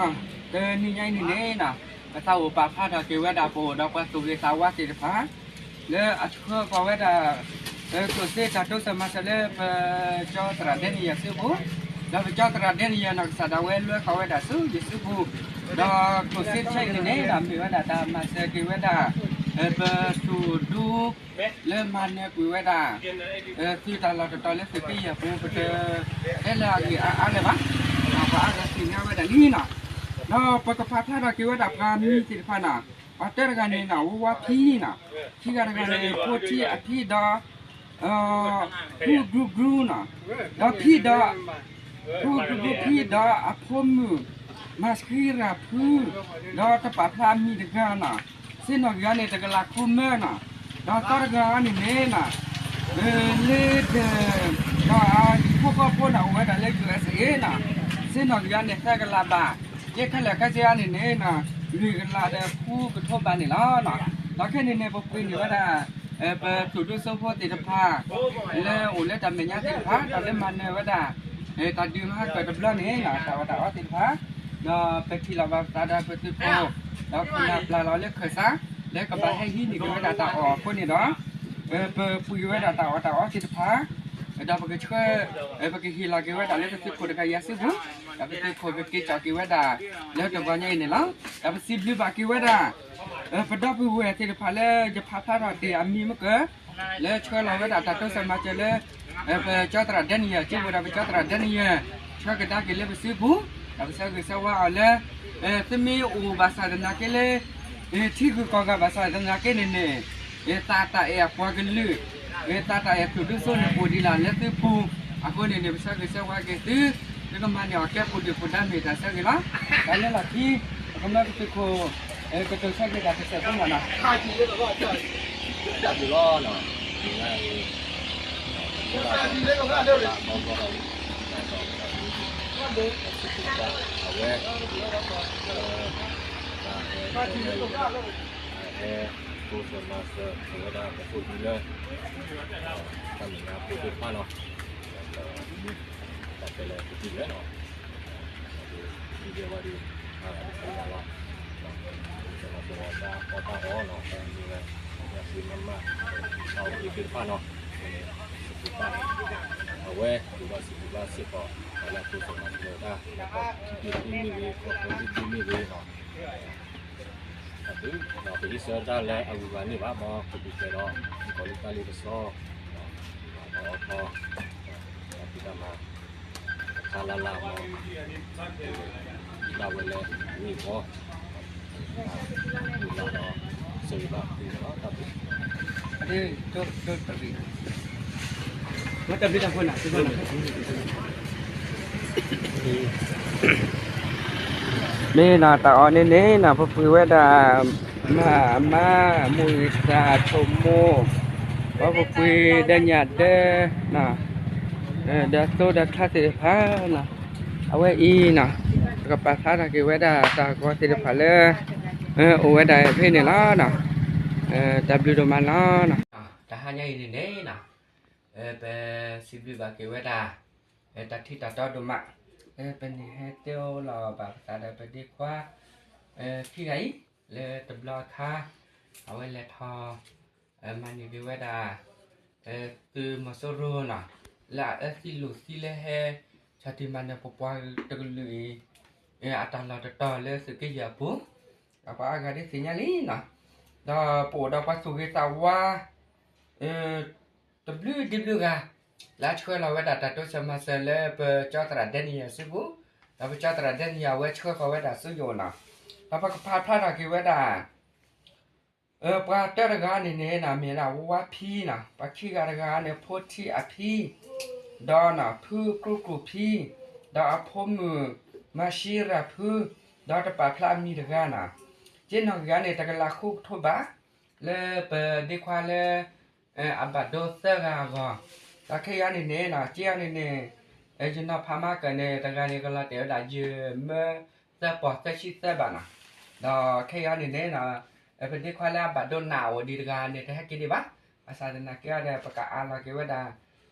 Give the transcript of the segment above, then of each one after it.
တနံၤညါအံၤန့ၣ်န့ၣ်နီၤ, ပသးအိၣ်ပာ်ဖျါထီၣ်က့ၤဝဲဒၣ် ပအိၣ်ဒီးပှၤသူၣ်ဂ့ၤသးဝါသ့ၣ်တဖၣ် လၢအဆှၢဃီၤဝဲဒၣ် ကျိၣ်စ့တၢ်တိစၢၤမၤစၢၤလၢပကၠီသရၣ်ဒဲနယဲၢ်စုပူၤ, ဒီးပကၠီသရၣ်ဒဲနယဲၢ်နီၢ်ကစၢ်ဒၣ်ဝဲလွဲဃီၤဝဲဒၣ်ဆူယစုပူၤ, ဒီးကျိၣ်စ့တဆၢအံၤန့ၣ်န့ၣ်ဒီး မ့ၢ်ဝဲဒၣ်တၢ်မၤစၢၤက့ၤဝဲဒၣ် ပသူၣ်ဒူ လၢမၤနၢၤကွံာ်ဝဲဒၣ် သုးတၢ်လီၢ်တတီၤလၢသုးက့ယဲၢ်ပူၤ ပတတဲလၢအဂ့ၢ်အါအါလၢၤဘၣ်, ပှၤအါဂၤသ့ၣ်ညါဝဲဒၣ်လံနီၤ, ဒီးပကပာ်ဖျါထီၣ်က့ၤဝဲဒၣ်ပှၤမံၤသ့ၣ်တဖၣ်နီၤ, ပှၤတၢတဂၤန့ၣ်နီၤ ဝါဝါဖံနီၤ, ခံဂၤတဂၤန့ၣ် ဖိထံအဖံဒီး ဖုဘြူဘြူနီၤ, ဒီးဖံဒီး ဖုဘြူဘြူဖံဒီးအဖိမုၣ် မၤဆှံရၤဖု, ဒီးတပာ်ဖျါအမံၤတဂၤနီၤ, စ့နီၣ်ဂံၢ်န့ၣ် တကလးခိၣ်မၢနီၤ, ဒီးသီတဂၤန့ၣ်န့ၣ်နီၤ လ့ဒၢၣ်, ဒီးအဟံၣ်ဖိဃီဖိန့ၣ် အိၣ်ဝဲဒၣ်လၢ ယူၢ်အ့ၣ်စ့နီၤ, စ့နီၣ်ဂံၢ်န့ၣ် သၢကလးဘး, ယဲခဲလၢာ်ခဲဆ့န့ၣ်န့ၣ်နီၤ လွံၢ်ကလးဒီးဃုကထိဘးန့ၣ်လီၤ. ဒီးခဲန့ၣ်န့ၣ် ပပှ့ၤန့ၢ်ဝဲဒၣ် ပသူၣ်ဒူစိဖိသ့ၣ်တဖၣ် လၢအိၣ်လၢတၢ်မဲာ်ညါသ့ၣ်တဖၣ် ဒီးလၢမၤနၢၤဝဲဒၣ် တၢ်ဒုးမၤဟါကၢၣ်တဘျီန့ၣ် တၢ်အီၣ်တၢ်အီသ့ၣ်တဖၣ်, ဒီးပထံၣ်လီၤဘၣ်ပသးဒီးပသုးခိၣ် ဒီးခိၣ်နၢ်ပျၢ်လီၤလၢခၢၣ်စး လၢကဘၣ်ဟဲဟံးန့ၢ်က့ၤဝဲဒၣ်တၢ်အီၣ်အဃိန့ၣ်ဒီး ပပှ့ၤဝဲဒၣ်တၢ်အီၣ်တၢ်အီသ့ၣ်တဖၣ် ဒီးပကဆှၢ ပကဟ့ၣ်လီၤက့ၤဝဲဒၣ်လၢပသုးခိၣ်တဂၤယၤစုပူၤ, ဒီးပသုးခိၣ်ကက့ၤကၠီၣ်က့ၤဝဲဒၣ် လၢတဂီၤညါအံၤန့ၣ်လီၤ. ဒီးပစံးဘျုးဘၣ်က့ၤဝဲဒၣ် ပဒီပုၢ်ဝဲၢ်သ့ၣ်တဖၣ်လၢယဖးဖျါထီၣ်တ့ၢ်အမံၤမ့ၢ်ကၢၢ် လၢဆှၢလီၤဝဲဒၣ်တၢ်တိစၢၤမၤစၢၤလၢ ပကၠီသရၣ်ဒဲနယဲၢ် က့ဝဲဒီးပကၠီသရၣ်ဒဲနယဲၢ် ဆှၢကဒါက့ၤလၢပစုပူၤ, ဒီးပဆၢဂ့ၤဆၢဝါအီၤလၢ သုမ့ၢ်အိၣ်ဘၣ်ဆၣ်သနာ်က့လၢ ထံဂုၤကီၢ်ဂၤဘၣ်ဆၣ်သနာ်က့န့ၣ်န့ၣ် သးတၢ်အဲၣ်အပှၤကလုာ် သးတၢ်အဲၣ်သူၣ်ဒူစိန့ၣ် အိၣ်ဒံးလၢ်လၢသုပူၤ, အဃိန့ၣ်န့ၣ် ပဆၢဂ့ၤဆၢဝါက့ၤသု, သုကမၤန့ၢ်အီၣ်ကဲပူၤဒုၣ်ပူၤဒါမ့ၢ်တၢ်ဆၢဂ့ၤလီၤ. တၢ်လၢလီၢ်ခံ ပကမၢပသုးခိၣ် ကတိၤဆၢက့ၤတၢ်ကစဲးဖိမးနီၤ တၢ်ဘျုးလီၤနီၤ အဝဲ ဟဲတိစၢၤမၤစၢၤဝဲဒၣ်ပဖိဒံလၢ တၢ်မဲာ်ညါဖိသ့ၣ်တဖၣ်နီၤ တၢ်တဲလၢပတံၢ်လၢနီၤ ဒ်ဝဲဒၣ် အဝဲလီၤ တိစၢၤမၤစၢၤဝဲတၢ်အီၣ်တၢ်အီနီၤ တၢ်မ့ၢ်ဝဲ ညၣ်ဖံးမးမး တၢ်အိၣ်ဖှိၣ်သ့ၣ်တဖၣ်နီၤ ပကဘၣ် အဝဲ ဒုးဘၣ်စံးဘျုးဘၣ်စ့ၢ်ကီး တၢ်လၢအတိစၢၤမၤစၢၤဝဲဒၣ် လၢကီၢ်ထံဘ့ၣ်တဘ့ၣ်မ့ၢ်ဂ့ၤ ကီၢ်ဖိဘ့ၣ်တဘ့ၣ်မ့ၢ်ဂ့ၤနီၤ တၢ်ဘျုးဒီးပဟ့ၣ်ဆၢတၢ်လၢအဂုၤအဂၤန့ၣ်ဘၣ် မ်ပကတဲဒီး ကီၤလံၢ်တၢ်လ့ပစီ ဒီးအီထီ တၢ်ဖံးတၢ်မၤ တၢ်လၢ်လၢ်မၤ ဒၣ်ဝဲလၢဂ့ၢ်ဝီ မုၢ်လၢ်ဒီး စၢဂ့ၤဘၣ်သုန့ၣ်လီၤ တၢ်ဘျုး မ့ၢ်နီၤ တၢ်အီၣ်န့ၣ်န့ၣ်နီၤ ပပှ့ၤဝဲဒၣ် မၤအမါ မိၢ်ဂံၢ်စၢ် ဆိမိၣ် ပပှ့ၤဒီးညၣ်ဒၢ ဒီးသိဒီးချါသ့ၣ်တဖၣ်နီၤ အဝဲအံၤနီၤ ပကပာ်ဖျါထီၣ်က့ၤဝဲဒၣ်တၢ်ဂီၤသ့ၣ်တဖၣ်လၢ အိၣ်ဝဲဒၣ်ဖဲန့ၣ်လီၤ. တၢ်ဘျုးဒိၣ်မးလီၤ. တဟါညါအံၤန့ၣ်န့ၣ်နီၤ ပစံးဘျုးဘၣ်က့ၤဝဲဒၣ် တၢ်ထံၣ်တၢ်တီဒိၣ်မး ပန့ၣ်ဟဲတဲအိၣ်လီၤဘၣ်ပသးဒီးပဒ့ခွါ ခံဂၤအံၤ လၢတဘျီအခါ အဝဲလဲၤထီၣ် မၤန့ၢ်က့ၤဝဲဒၣ် သုးမီၤစိရိၤနီၤ လၢအအၢသံလိာ်သံလၢဟဲ ဆီၣ်တံၢ်မၤနၢၤပပှၤတကလုာ်အံၤ အတၢ်လီၢ်တတီၤလၢသုးက့ယဲၢ်အပူၤ ဒီးပှၤအါဂၤဒ်သ့ၣ်ညါလံနီၤ ဒီးပအိၣ်ဒီးပှၤသူၣ်ဂ့ၤသးဝါ တဘျုးဒ်ဘျုးဂၤ လၢအဆှၢလီၤဝဲဒၣ်တၢ်တိစၢၤမၤစၢၤလၢပကၠီသရၣ်ဒဲနယဲၢ်စုပူၤ ဒီးပကၠီသရၣ်ဒဲနယဲၢ်အဝဲဆှၢဃီၤဝဲဒၣ်ဆူယအိၣ်နီၤ ဒီးပကဖးဖျါထီၣ်က့ၤဝဲဒၣ် ပှၤတၢတဂၤန့ၣ်န့ၣ်နီၤ မ့ၢ်ဒၣ်ဝါဝါဖံနီၤ ပှၤခံဂၤတဂၤန့ၣ် ဖိထံအဖံ ဒီးနီၤ ဖုကျူကျူဖံ ဒီးအဖိမုၣ် မၤၡံရၤဖု ဒီးတပာ်ဖျါအမံၤတဂၤနီၤ က့နီၢ်ဂံၢ်န့ၣ် တကလးဃုကထိဘး လၢပဒ့ခွါလၢ အဘၣ်ဒိသၢဂၤအဂီၢ် ဒီးခဲအံၤန့ၣ်န့ၣ်နီၤ က့အံၤန့ၣ်န့ၣ် ယနီၤဖးမၤကၢၢ်န့ၣ် တဂၤန့ၣ် ကလီၤတဲာ်ဝဲဒၣ်ယဲၢ်မၢသၢပီၢ်သၢဆံသၢဘးနီၤ ဒီးခဲအံၤန့ၣ်န့ၣ်နီၤ ပဒ့ခွါလၢအဘၣ်ဒိနးအိၣ်ဒံးတဂၤန့ၣ် တဟဲက့ၤဒံးဘၣ် ဘၣ်ဆၣ်သနာ်က့ဒီး ပကအးလီၤက့ၤဝဲဒၣ်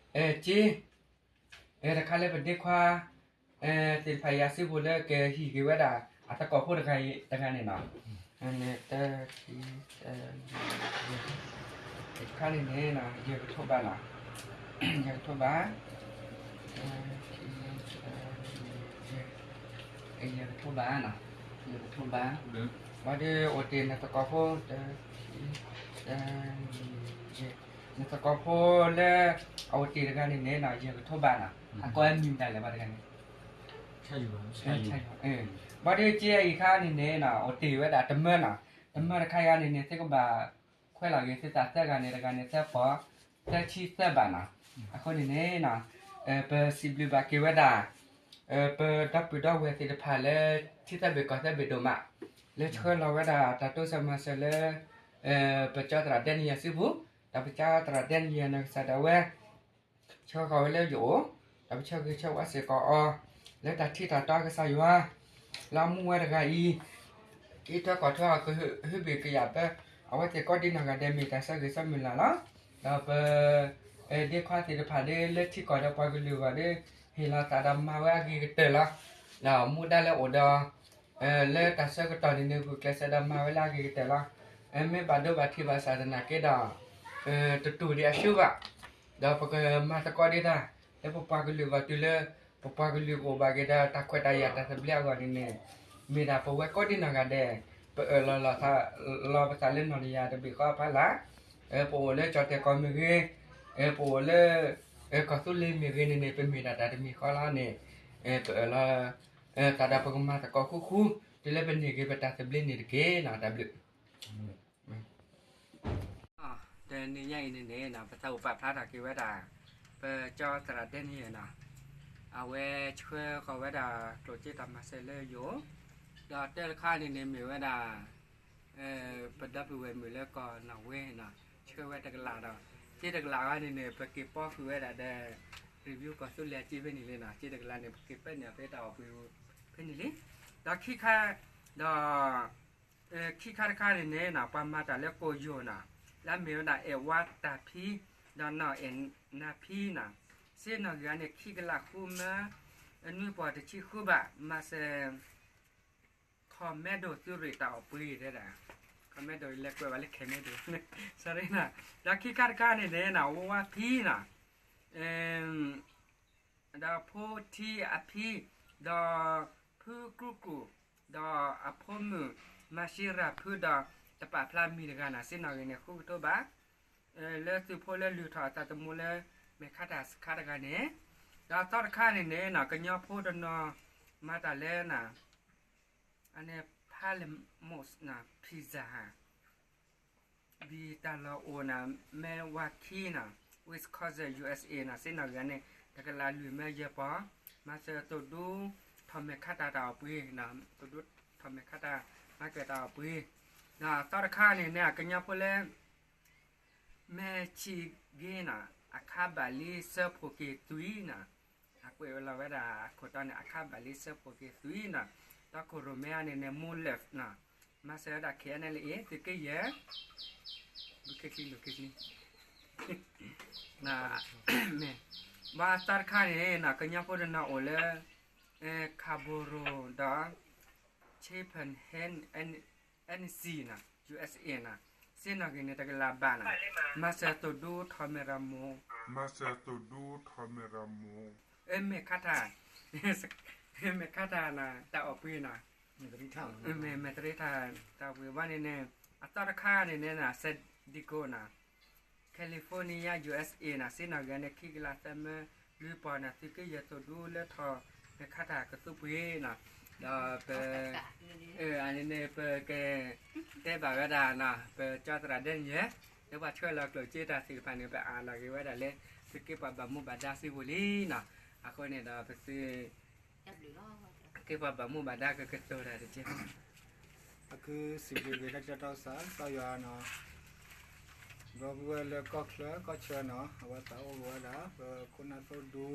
က့ တခါလၢပဒ့ခွါ သ့ၣ်တဖၣ်ယၤစုပူၤလၢကဟံးက့ၤဝဲဒၣ် အသကိးဖိတဂၤအံၤတဂၤန့ၣ်နီၤ, တၢ ခံ တၢ ယဲၢ်, တခါန့ၣ်န့ၣ် ယဲၢ်ကထိဘးနီၤ, ယဲၢ်ကထိဘး, တၢ ခံ တၢ ယဲၢ်, ယဲၢ်ကထိဘးနီၤ, ယဲၢ်ကထိဘး, ဘၣ်ဒီးအိၣ်တ့ၢ်နသကိးဖိ တၢ ခံ တၢ ယဲၢ်, နသကိးဖိလၢ အအိၣ်တ့ၢ်တဂၤန့ၣ်န့ၣ်နီၤ ယဲၢ်ကထိဘးနီၤ, အကိးဝဲမံၤမတၤလဲၣ်ဘၣ်တဂၤန့ၣ် ဘၣ်ဒီးက့အံၤခါန့ၣ်န့ၣ်နီၤ အိၣ်တ့ၢ်ဝဲဒၣ်တမၢနီၤ, တမၢတခါအံၤန့ၣ်န့ၣ် သုကဘၣ်ခွဲးလီၤဂ့ၤသုသးသၢဂၤန့ၣ် တဂၤန့ၣ်သၢပီၢ် သၢဆံသၢဘးနီၤ, အဃိန့ၣ်န့ၣ် ပစံးဘျုးဘၣ်က့ၤဝဲဒၣ် ပဒီပုၢ်ဒီဝဲၢ်သ့ၣ်တဖၣ်လၢ ထံသၢဘ့ၣ်ကီၢ်သၢဘ့ၣ်ဒိၣ်မး လၢဆှၢလီၤဝဲဒၣ်တၢ်တိစၢၤမၤစၢၤလၢ ပကၠီသရၣ်ဒဲနယဲၢ်စုပူၤ, ဒီးပကၠီသရၣ်ဒဲနယဲၢ်နီၢ်ကစၢ်ဒၣ်ဝဲ ဆှၢဃီၤဝဲလၢယအိၣ်, ဒီးပဆၢဂ့ၤဆၢဝါစ့ၢ်ကီးအီၤ လၢတၢ်ထံၣ်တၢ်တီကစၢ်ယွၤ လၢအမူဝဲတဂၤအံၤ အံးထွဲကွၢ်ထွဲအီၤ ကဟုဘ့ၣ်ကယာ်ပၢ အဝဲသ့ၣ်ကိးဒံနီၢ်ဂၤဒဲး မ့ၢ်တၢ်ဆၢဂ့ၤဆၢမုၢ်လၢ်လီၤ. ဒီးပ ဒ့ခွါသ့ၣ်တဖၣ်ဒီးလၢထံကီၢ်ဒီးပှၤကလုာ်အဂီၢ်ဒီး ဟ့ၣ်လီၤသးဒီးမၤဝဲအဂ့ၤကတၢၢ်လီၤ. ဒီးမူဒါလၢအိၣ်ဒီး လၢတၢ်ဆၢကတီၢ်န့ၣ်န့ၣ် ဂုာ်ကျဲးစၢးဒီးမၤဝဲလၢအဂ့ၤကတၢၢ်လီၤ. မ့ၢ်ဘၣ်ဒိဘၣ်ထံးဘၣ်ဆၣ်သနာ်က့ဒီး တတူၢ်ဒံးအဆူဘၣ်. ဒီးပကမၤသကိးဒံးတၢ် လၢပပှၤကလုာ်အဂီၢ်တုၤလၢ ပပှၤကလုာ်ကအိၣ်ဘၣ်က့ၤဒီးတၢ်ခွဲးတၢ်ယာ်တၢ်သဘျ့အဂီၢ်န့ၣ်န့ၣ် မ့ၢ်ဒၣ်ပဝဲကိးဒံနီၢ်ဂၤဒဲး ပအၢၣ်လီၤလီၤသး လီၤပသးလၢနီၢ်တယၤတဘ့ၣ်ဃီအဖီလာ်, ပအိၣ်လၢကၠီၣ်တဲၣ်ကီၢ်မ့ၢ်ဂ့ၤ, ပအိၣ်လၢ ကီၢ်သူလ့ၤမ့ၢ်ဂ့ၤန့ၣ်န့ၣ် ပမ့ၢ်ဒၣ်တၢ်တမံၤဃီလီၤန့ၣ် ပအၢၣ်လီၤ သးဒီးပကမၤသကိးဃူဃူ တုၤလၢပန့ၢ်က့ၤပတၢ်သဘျ့န့ၣ်တက့ၢ်နီၤ တၢ်ဘျုး တနံၤညါအံၤန့ၣ်န့ၣ် ပသးအိၣ်ပာ်ဖျါထီၣ်က့ၤဝဲဒၣ် ပကၠီသရၣ်ဒဲနယဲၢ်နီၤ, အဝဲဆှၢဃီၤဝဲဒၣ်ကျိၣ်စ့တၢ်မၤစၢၤလၢယိာ်, ဒီးတၢ်တခါန့ၣ်န့ၣ်မ့ၢ်ဝဲဒၣ် ပဒီပုၢ်ဝဲၢ်မုၣ်လၢကီၢ်နီၣ်ဝ့နီၤ, ဆှၢဝဲတကလးဒီး စ့တကလးအံၤန့ၣ်န့ၣ် ပက့ၤပီဃုာ်ဝဲဒၣ်ဒီး review ကီၢ်သူလ့ၤအစ့ဖဲန့ၣ်လံနီၤ, စ့တကလးန့ၣ် ပက့ၤပဲာ်န့ၢ်အီၤဖဲတၢ်အီၣ်ပှ့ၤဖဲန့ၣ်လံ, ဒီးခံခါ ဒီး ခံခါတခါန့ၣ်န့ၣ်နီၤ ပှၤမၤတၢ်လၢကီၢ်ယိာ်နီၤ, လၢအမ့ၢ်ဝဲဒၣ် အဲၣ်ဝါတၢ်ဖံ ဒီးနီၢ်အဲၣ်နါဖံနီၤ, စ့နီၣ်ဂံၢ်န့ၣ် ခံကလးဃုမၢ နွံပီၢ်တဆံဃုဘး, မၤစၢၤ ခီၣ်မဲဒိၣ်သုးရ့ၣ်တၢ်အီၣ်ပှ့ၤတဲဒၣ်, ခီၣ်မဲဒိၣ်လဲၤကွဲးဘၣ်လၢခဲမဲဒိၣ်, sorry နီၤ, ဒီးခံခါတခါန့ၣ်န့ၣ်နီၤ ဝါဖံနီၤ ဒီးဖိထံအဖံ, ဒီးဖုကရူၢ်ကရူၢ်, ဒီးအဖိမုၣ် မၤၡ့ရၤဖုဒီး တပာ်ဖျါမံၤတဂၤနီၤ, စ့နီၣ်ဂံၢ်န့ၣ် ဃုကထိဘး, လၢသုးဖိလၢလုၢ်ထီၣ်အသးသမူလၢ မဲာ်ခါတၢ်စခါတဂၤန့ၣ်, ဒီးအသီတခါန့ၣ်န့ၣ်နီၤ ကညီဖိတနီၤ မၤတၢ်လၢနီၤ အန့ၣ် Palace နီၤ Pizza Hut ဒ်တၢ်လီၢ်အိၣ်နီၤ Milwaukee နီၤ Wisconsin USA နီၤ စ့နီၣ်ဂံၢ်န့ၣ် တကလးလွံၢ်မၢယဲၢ်ပီၢ်, မၤစၢၤသိၣ်ဒူထီၣ်မဲာ်ခါတၢ်တၢ်အီၣ်ပှ့ၤ, သိၣ်ဒူထီၣ်မဲာ်ခါတၢ် market တၢ်အီၣ်ပှ့ၤ, ဒီးအသီတခါန့ၣ်န့ၣ် ကညီဖိလၢ မဲာ်ဆံးဂ့ၤနီၤ အခါဘၣ်လံစၢဖှိၣ်က့ၤသွံနီၤ, အကွဲးဝဲလီၤဝဲဒၣ်အခိၣ်တီန့ၣ် အခါဘၣ်လံစၢဖှိၣ်က့ၤသွံနီၤ, ဒီးခိၣ်ရိၣ်မဲအန့ၣ်န့ၣ် မူလၢၣ်နီၤ, မၤစၢၤဝဲဒၣ် ခဲအံၤန့ၣ်လၢအံၤ သုးက့ယဲၢ် ဘုခ့ချံလိၤခ့ချံ မ့ၢ် ဘၣ်သီတခါန့ၣ်နီၤ ကညီဖိတနီၤအိၣ်လၢ Scarborough ဒီး Chapel Hill NC နီၤ USA နီၤ, စ့နီၣ်ဂံၢ်န့ၣ် တကလးဘးနီၤ, မၤစၢၤသိၣ်ဒူထီၣ်မဲာ်ရမိၢ်, မၤစၢၤသိၣ်ဒူထီၣ်မဲာ်ရမိၢ်, အမဲာ်ခါတၢ် မဲာ်ခါတၢ်နီၤ တၢ်အီၣ်ပှ့ၤနီၤ, မဲာ်မဲာ်တရ့ထၢ်တၢ်ပှ့ၤဘၣ်န့ၣ်န့ၣ်, အသီတခါန့ၣ်န့ၣ်နီၤ San Diego နီၤ California USA နီၤ စ့နီၣ်ဂံၢ်န့ၣ် ခံကလးသၢမၢလွံၢ်ပီၢ်နီၤ သုးက့ယဲၢ်သိၣ်ဒူလၢထီၣ်မဲာ်ခါတၢ်ကသူပှ့ၤနီၤ, ဒီးပ အန့ၣ်န့ၣ် ပကတဲဘၣ်ဝဲဒၣ်နီၤ ပကၠီသရၣ်ဒဲနယဲၢ် လၢပှၤဆှၢလီၤကျိၣ်စ့တၢ်သ့ၣ်တဖၣ်န့ၣ် ပအၢၣ်လီၤက့ၤဝဲဒၣ်လၢ သုးက့ပှၤဘၣ်မူဘၣ်ဒါစုပူၤလံနီၤ, အဃိန့ၣ်ဒီးပသုး က့ၤပှၤဘၣ်မူဘၣ်ဒါကကတိၤတၢ်တက့ၢ်. အဃိစံးဘျုးက့ၤတၢ်ထံၣ်တၢ်ကစီၣ် ကစၢ်ယွၤနီၤ, ဒီပုၢ်ဝဲၢ်လၢကီၢ်ချၢကီၢ်ဆၢနီၤ အဝဲသးအိၣ်က့ၤဝဲဒၣ် ပခိၣ်နၢ်သိၣ်ဒူ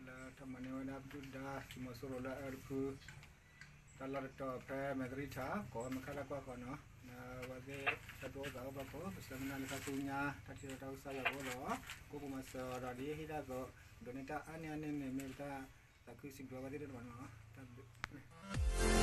လၢထီၣ်မၤန့ၢ်ဝဲဒၣ်ဒုၣ်ဒါ သုးမီၤစိရိၤလၢအအၢတဖု တၢ်လီၢ်တတီၤဖဲမဲာ်သရံးထၢ် ကိးမဲာ်ခါတၢ်ကွၢ်ဃီနီၤ, အဝဲသ့ၣ်တၢ်ဒိအိၣ်သးအိၣ်ဖီခိၣ် ပဆၢမုၢ်လၢ်လၢတၢ်ဆူညါ တၢ်ထံၣ်တၢ်ကစီၣ်ယွၤကအိၣ်ဒီး ကိးပူၤမၤစၢၤအီၤဒီးဒ်ဟ့ၣ်တၢ်သိး ဒိးန့ၢ်တၢ်အါန့ၢ်အါန့ၢ်န့ၣ် မ့ၢ်ပတၢ်သးခုစံးဘျုးအဝဲသ့ၣ်တဖၣ်နီၤ, တၢ်ဘျုး